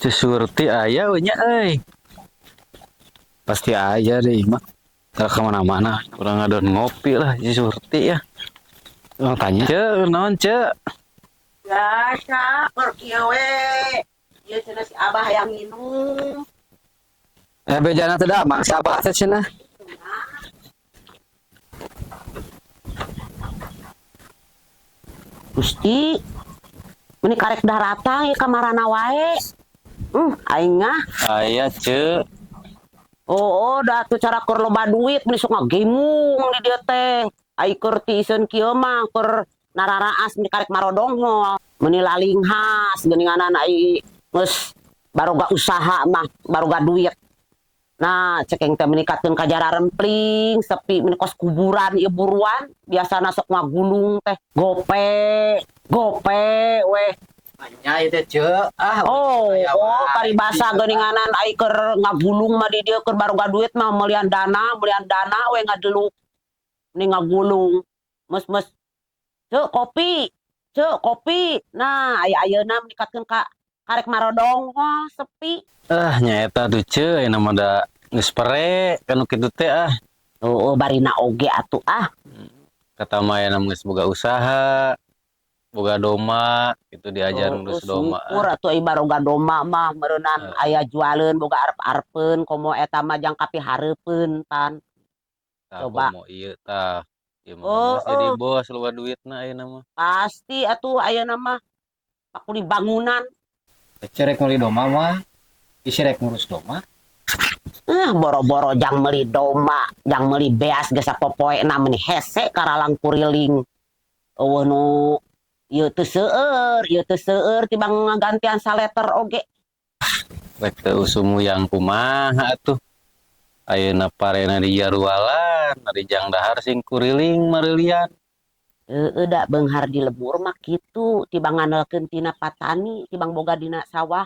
Si Surti aya we nya euy. Pasti aya deh mah. Tara kemana-mana. Urang ngadon ngopi lah si Surti ya. Urang tanya. Ceu, naon ceu? Biasa, keur kieu we. Ieu cenah si Abah hayang nginum. Eh, bejana teh da mak si Abah teh cenah. Gusti, meni karek daratang ieu ka marana wae. Aing ah. Aya ceu. Oh, da tuh cara keur loba duit meni sok ngagemung di dieu teh. Ai keur tiiseun kieu mah keur nararaas meni karek marodonghol. Meni lalinghas geuninganan ai geus baroga usaha mah, baroga duit. Nah, cekeng teh meningkatkeun ka jara rempling, sepi meni kos kuburan ieu buruan, biasana sok ngagulung teh. Gope, gope weh. Nya ieu teh ceu. Ah, Oh, aya oh, wae. Paribasa geuninganan ai keur ngagulung mah di dieu keur baroga duit mah melian dana we ngadeluk. Ni ngagulung. Mes-mes. Ceu kopi, ceu kopi. Nah, aya ayeuna meningkatkeun ka karek marodong, oh, sepi. Ah, nyaeta tuh ceu, ayeuna mah da geus pere kanu kitu teh ah. Oh, oh, barina oge atuh ah. Kata mah ayeuna geus boga usaha, boga doma, gitu diajar Oh, ngurus doma. Syukur atuh ai baroga doma mah meureunnan aya jualeun boga arep-arepeun komo eta mah jang kapihareupeun pan. Tah, Coba. komo ieu tah. Ieu mah Oh, geus jadi oh. bos loba duitna ayeuna mah. Pasti atuh ayeuna mah pakuli bangunan. Cerek meuli doma mah. Isi rek ngurus doma. Boro-boro jang meuli doma, jang meuli beas geus sapopoena meni hese karalang kuriling. Eueuh nu ieu teu seueur, ieu teu seueur tibang ngagantian saleter oge. Rek teu usum yang kumaha atuh. Ayeuna parena di jarualan, ari jang dahar sing kuriling mareulian. Heueuh da beunghar di lembur mah kitu, tibang ngandalkeun tina patani, tibang boga dina sawah.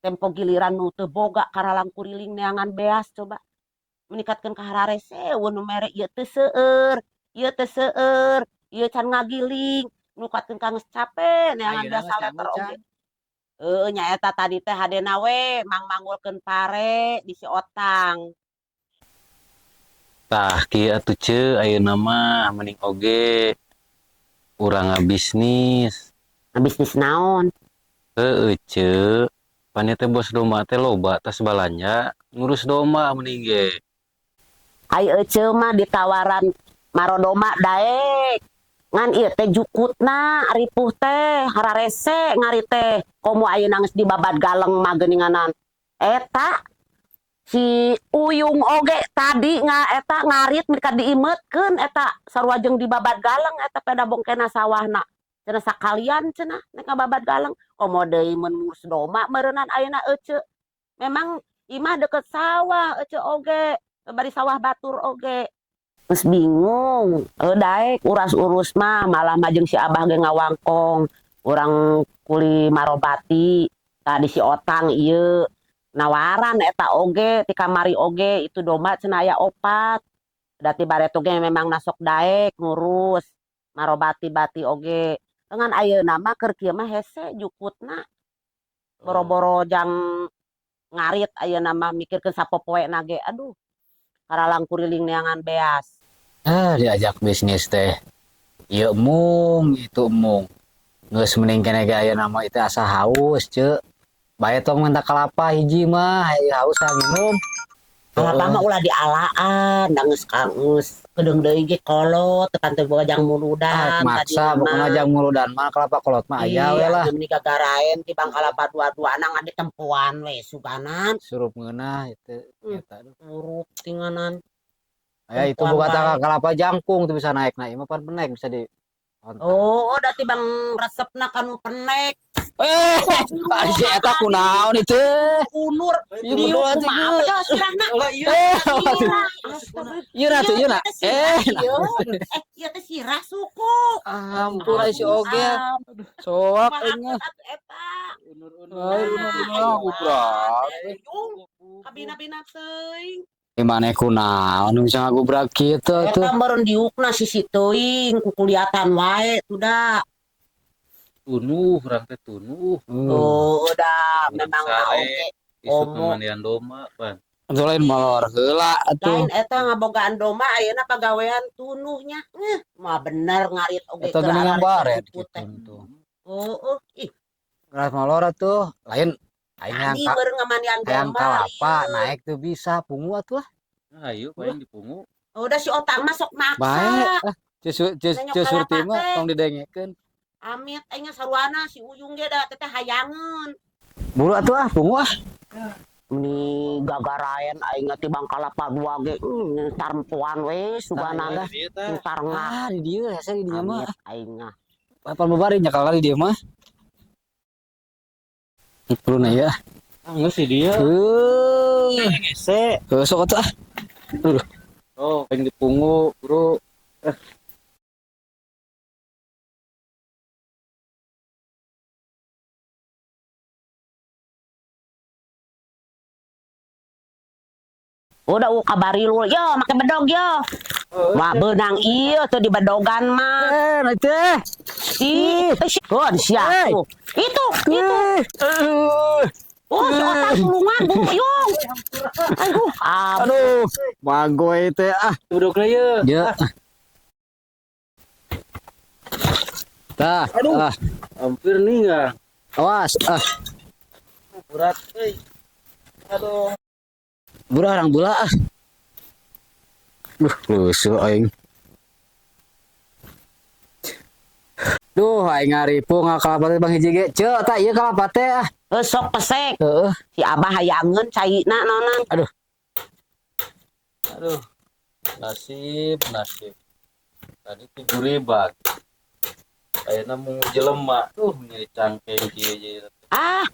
Tempo giliran nu teu boga karalang kuriling neangan beas coba. Meningkatkeun ka hararese eueuh nu mere ieu teu seueur, ieu teu seueur, ieu can ngagiling, nukatkeun ka geus cape neangan Ayeuna beas geus saleter nyamuk, oge. Can. Heueuh nya eta tadi teh hadena we mangmangulkeun pare di si Otang. Tah kieu atuh ceu ayeuna mah mending oge urang ngabisnis. Ngabisnis naon? Heueuh ceu. Pan ieu teh bos domba teh loba tas balanja ngurus domba mending ge. Ai eceu mah ditawaran marodoma daek. Ngan ieu teh jukutna ripuh teh hararese ngari teh komo ayeuna geus dibabad galeng mah geuninganan. Eta si Uyung oge tadi nga eta ngarit mereka diimetkeun eta sarua jeung dibabad galeng eta peda bongkena sawahna. Cenah sakalian cenah nek ngababad galeng komo deui mun ngurus domba meureunnan ayeuna eceu. Memang imah deket sawah eceu oge, bari sawah batur oge. Geus bingung, daek uras-urus mah malah mah jeung si Abah ge ngawangkong. Urang kuli marobati tadi si Otang ieu nawaran eta oge ti kamari oge itu domba cenah aya opat. Da ti bareto ge memang nasok daek ngurus marobati-bati oge. Ngan ayeuna mah keur kieu mah hese jukutna. Boro-boro jang ngarit ayeuna mah mikirkeun sapopoena ge aduh. Karalang kuriling neangan beas. Ah, diajak bisnis teh. Ieu mung, itu mung. Geus mending keneh ge ayeuna mah itu asa haus, ceu. Bae tong minta kelapa hiji mah, aya haus minum. Kelapa mah ulah dialaan, da geus geus kedeung deui ge kolot, teu kan teu boga jang muludan. Ah, maksa tadina pokona mah. Jang muludan mah kelapa kolot mah aya we Iya, lah. meni gagaraen tibang kalapa dua-duana ngan ditempoan we suganan. Surup ngeunah itu eta. Surup tinganan. Aya itu Tempoan boga wae. Kelapa jangkung tuh bisa naik nah, ieu mah pan penek bisa di Oh, oh da tibang resepna kanu penek. Eh, si eta kunaon itu? Unur. Ieu Diuk kunaon kumaha sih, dah sirahna. Eh, ieu na tuh, ieu na. Eh, Eh, ieu teh sirah suku. Ampun ai si oge. Soak aing mah. Eta. Ai, unur-unur gubrak. Kabina-bina teuing. Gimana kunaon bisa ngagubrak kitu tuh. Eta meureun diukna sisi teuing kukuliatan wae tuh da. Tunuh urang teh tunuh. Tuh udah Urang memang sare. Oge. Isuk Komo. mandian domba pan. Atuh lain molor heula atuh. Lain eta ngabogaan domba ayeuna pagawean tunuhnya. Eh, mah bener ngarit oge Eta keur geuningan ararit baret jukut gitu teh. tuh. Oh, ih, Geus molor atuh. Lain aing hayang tadi ka beureum ngamandian hayang domba. kalapa Ieu. naik teu bisa pungu atuh ah. Ayo paling dipungu. Udah si otang mah sok Bae maksa. ah. Ceu ceu Nanyok Ceu Surti kalapa mah teh. tong didengekeun. Amit aing saruana si Uyung ge da teteh hayangeun. Buru atuh ah pungu ah. Meni gagaraen aing tibang kalapa dua ge tarempoan we suganana Di dieu tah. tarengah. Ah di dieu hese di dinya mah. Amit aing mah. Apa babari nyakal di dieu mah. Perlu na ya. Ah, geus di dieu. Heuh. Hese. Heuh sok atuh ah. Oh, paling dipungu, Bro. Udah kabari lu, yo make bedog yo. Wah beunang ieu tuh di bedogan mah. Eh, naik teh. Ih, oh, sia Hey. tuh. Itu, itu. Eh. Oh, si otak tulungan Bu Uyung. Aduh, Aduh, bagoy teh ah. Bedogna ye. Ya. Tah, Aduh. ah, Hampir nih enggak. awas, ah, Berat euy. Aduh. burah orang bola ah. Duh, lusuh aing. Duh, aing ngaripu ngakalapa teh Bang hiji ge. Ceu, tah ieu kalapa teh ah. Sok pesek. Heeh. Si Abah hayangeun caina nonan. Aduh. Nasib, nasib. Tadi tujuh ribat. Ayeuna mau jelema tuh nyeri cangkeng kieu je. Ah,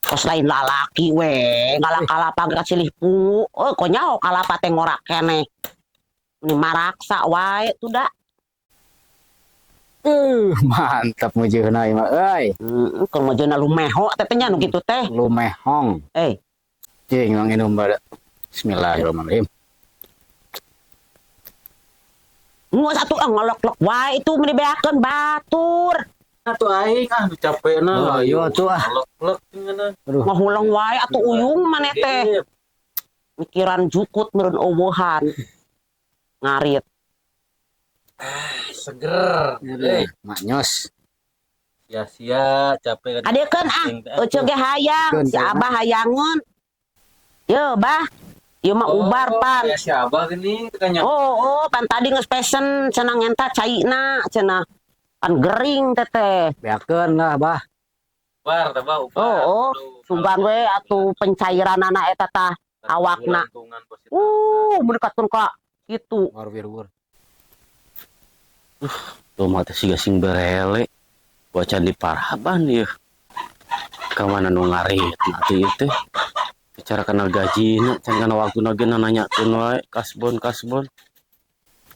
kos lain lalaki we, ngalah kalapa geus silih pungu. Oh, kok nyaho kalapa teh ngorak keneh. Ini maraksa wae tuh da. Mantap mujeuna ieu mah euy. Heeh, keur meujeuna lumeho teh teh nya nu kitu teh. Lumehong. Eh, Cing mang minum bada. Bismillahirrahmanirrahim. Ngus atuh ah ngelok-lok wae itu meni beakeun batur. Atuh aing ah nu capekna. Oh, iya atuh ah. Lek-lek cenah. Aduh. Ngahuleng wae atuh Uyung maneh teh. Mikiran jukut meureun eueuhan. Ngarit. Seger. Aduh, maknyos. Sia-sia capek kan. Adekeun ah, eceu ge hayang, Keun, si keun. Abah hayangeun. Ye, Bah. Ieu mah ubar pan. Ya si Abah geuning teh nya. Oh, pan tadi geus pesen cenah ngenta caina cenah. Pan gering teteh. Beakeun lah, Bah. Ubar teh Bah, ubar. Oh, oh. Aduh, Sugan we atuh pencairanana eta tah awakna. Ulantungan positif. Mendekatkeun ka kitu. War wir. Tuh mah teh siga sing berele. Wacan di paraban ieu. Ka mana nu ngarit atuh ieu teh. Cara kenal gajina, can kana waktuna ge nanyakeun wae kasbon kasbon.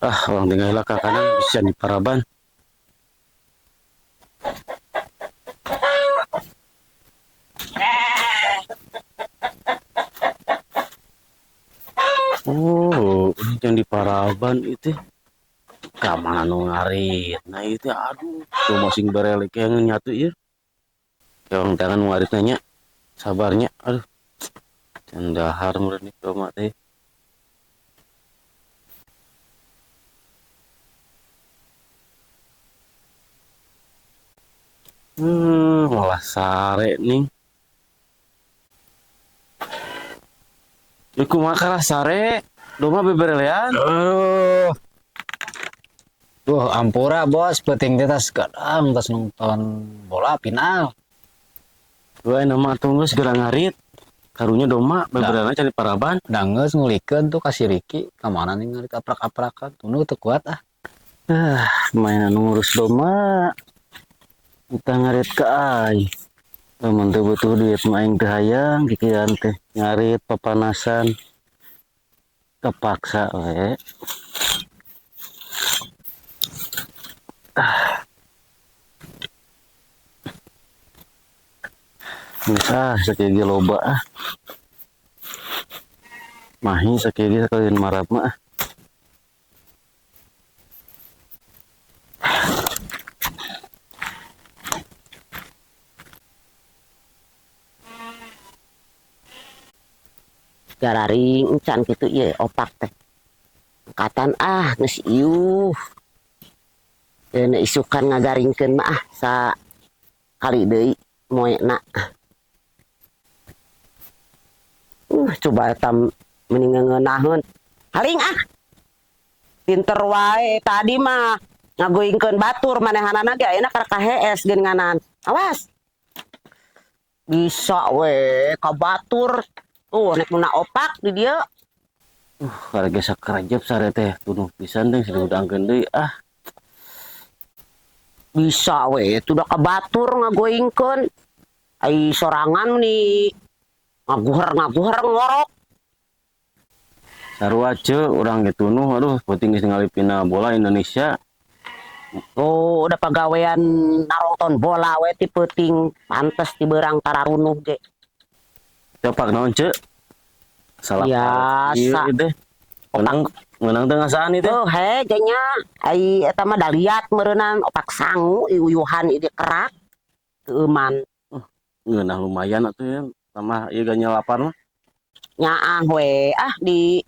Ah, urang tinggal lah ka kanan bisa di paraban. Oh, yang di paraban itu ka mana nu ngarit. Nah itu aduh, tuh masing berelek yang nyatu ieu. Yang tangan ngarit nanya, sabarnya, aduh. Can dahar meureun ieu mah teh. Malah sare nih. Iku mah kalah sare, domba beberelean. Aduh. Duh, ampura bos, penting teh tas kadang tas nonton bola final. Dua nama tunggu segera ngarit. Karunya domba beberelean cari paraban. Da geus ngulikeun tuh ka si Riki, ka mana nih ngarit aprak-aprakan. Tunu teu kuat ah. Ah, mainan ngurus domba. Kita ngarit ke aing. Lamun teu butuh duit mah aing teu hayang kikieuan teh ngarit papanasan. Kepaksa we. Ah. Geus ah sakieu ge loba ah. Mahi sakieu ge sakalian marab mah ah. Gararing encan kitu ieu opak teh. Angkatan ah geus iuh. Deuh isukan ngagaringkeun mah ah sa kali deui moena. Coba eta meni ngeunaheun. Haling ah. Pinter wae tadi mah ngagoingkeun batur manehanana ge ayeuna karek kahees geuninganan. Awas. Bisa we ka batur. Tuh nek muna opak di dieu. Karek geus sakerejep sare teh tunuh pisan teh diudangkeun deui ah. Bisa we tuh da ka batur ngagoingkeun. Ai sorangan nih ngaguher-ngaguher ngorok. Sarua ceu urang ge tunuh aduh penting geus ningali final bola Indonesia. Oh, udah pagawean narongton bola we ti peuting pantes ti beurang tararunuh ge. Copak naon ceu? Salah. Biasa. Ieu teh. Menang teh ngasaan ieu teh. Oh, he nya ai eta mah daliat meureunan opak sangu iuyuhan ieu kerak. Teuman. Ngeunah lumayan atuh ya tambah ieu ganya lapar mah. Nyaah we ah di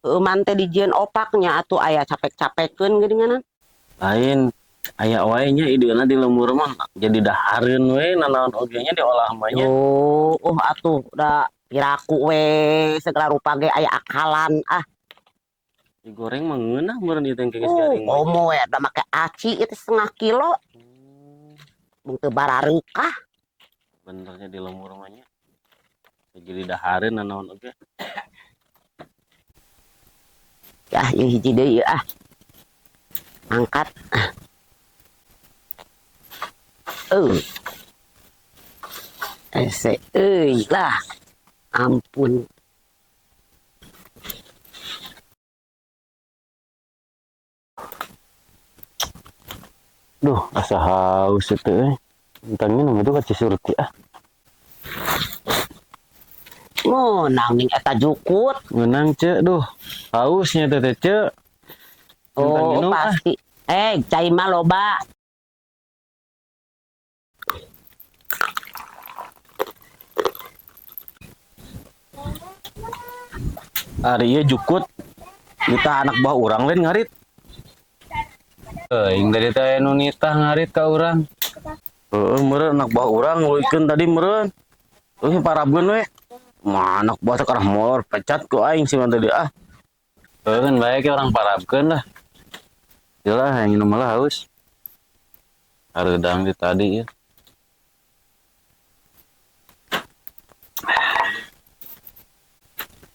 teuman teh dijieun opaknya atuh aya capek-capekeun geuninganan. Lain aya wae nya ideuna di lembur mah jadi dahareun we nanaon oge nya diolah mah nya. Oh, atuh da piraku we segala rupa ge aya akalan ah. Digoreng mah ngeunah meureun ieu teh geus garing. Komo we da make aci itu setengah kilo. Mung teu barareukah. Benernya di lembur mah nya. Jadi dahareun nanaon oge. Ya, ieu hiji deui ah. Angkat. Ese euy lah. Ampun. Duh, asa haus itu euy. Entangnya nu itu ka Cisurti ah. Ngeunang ning eta jukut. Ngeunang ceu duh. Hausnya teh teh ceu. Oh, minum, pasti. Ah. Cai mah loba. Ari ieu jukut nitah anak buah urang lain ngarit. Aing tadi teh nu nitah ngarit ka urang. Heeh, meureun anak buah urang ngulikeun tadi meureun. Euy parabkeun we. Mah anak buah teh karah molor pecat ku aing sih tadi ah. Heuh kan bae ke urang parabkeun lah. Yalah yang minum malah haus. Hareudang di tadi ya.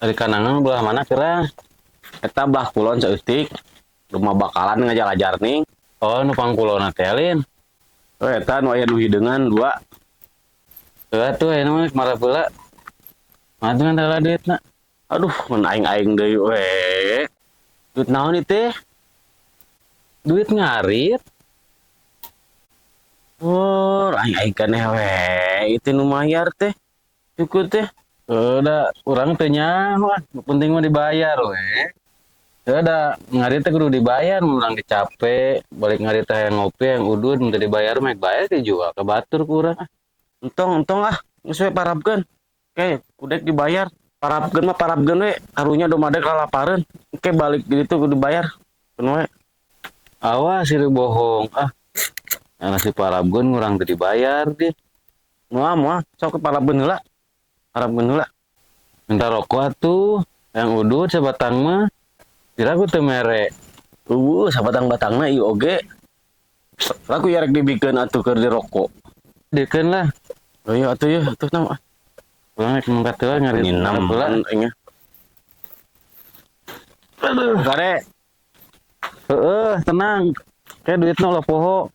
Dari kanangan belah mana kira? Eta belah kulon saeutik. Rumah bakalan ngajar-ajar nih. Oh, nu pangkulona teh lin. Oh, eta nu aya nu hideungan dua. Heuh atuh aya mah marah pula. Mah atuh ngan duitna. Aduh, mun aing-aing deui we. Duit naon ieu teh? Duit ngarit. Oh, aing-aing keneh we. Itu nu mayar teh. Cukup teh. Udah, urang teh nyaho ah. Nu penting mah dibayar we. Udah, ngarit teh kudu dibayar, mun urang capek, balik ngarit teh hayang ngopi, hayang udud, mun teu dibayar mah bayar dijual ke batur ku urang. Entong, entong ah, geus we parabkeun. Oke, kudek dibayar. Parabkeun mah parabkeun we, karunya domadek lalapareun. Oke, balik gitu kudu dibayar. Keun we. Awas ieu bohong ah. Nasi parabkeun urang teu dibayar deh. Moal moal, sok parabkeun heula. Parabkeun heula. Minta rokok atuh, yang udud sabatang mah. Kira aku teu mere. Eueuh, sabatang-batangna ieu oge. Laku ya rek dibikeun atuh keur dirokok. Dikeun lah. Oh iya atuh ya, atuh nama. Urang rek mangkat heula ngarit Nginam heula. aing. Aduh, kare. Heeh, tenang. Kayak duitna ulah poho.